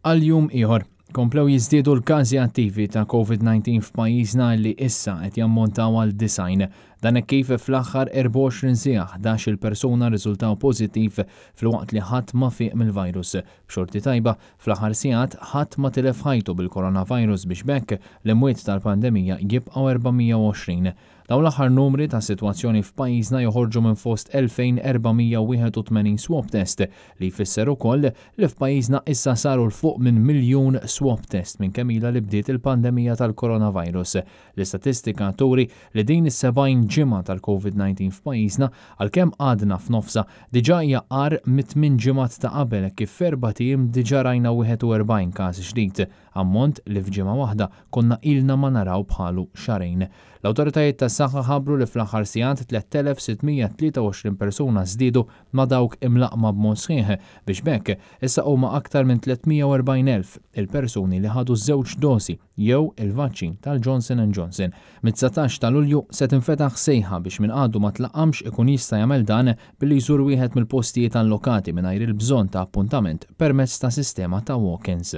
Għal jum ieħor, komplew jiżdiedu l-każi attivi ta' Covid-19 f'pajjiżna li issa qed jammontaw għal 90. Dan hekk kif fl-aħħar 24 siegħa 11-il persuna rriżultaw pożittiv filwaqt li ħadd ma fieq mill-virus. B'xorti tajba, fl-aħħar sigħat ħadd ma tilef ħajtu bil-coronavirus biex b'hekk l-imwiet tal-pandemija jibqgħu 420. Dawn l-aħħar numri tas-sitwazzjoni f'pajjiżna joħorġu minn fost 2,481 swab test, li jfisser ukoll li f'pajjiżna issa saru 'l fuq minn miljun swab test minn kemm ilha li bdiet il-pandemija tal-coronavirus. L-istatistika turi li din is-70 ġimgħa tal-Covid-19 f'pajjiżna, għalkemm għadna f'nofsha, diġà hija agħar mit-tmien ġimgħat ta' qabel hekk kif f'erbat ijiem diġà rajna 41 każ ġdid, ammont li f'ġimgħa waħda konna ilna ma naraw bħalu xahrejn. L-awtoritajiet tas-saħħa ħabbru li fl-aħħar sigħat 3,623 persuna żdiedu ma' dawk imlaqqma b'mod sħiħ biex b'hekk issa huma aktar minn 340,000 il-persuni li ħadu żewġ dożi jew il-vaċċin tal-Johnson and Johnson. Mid-19 ta' Lulju se tinfetaħ sejħa biex min għadu ma tlaqqamx ikun jista' jagħmel dan billi jżur wieħed mill-postijiet allokati mingħajr il-bżonn ta' appuntament permezz ta' sistema ta' walk-ins.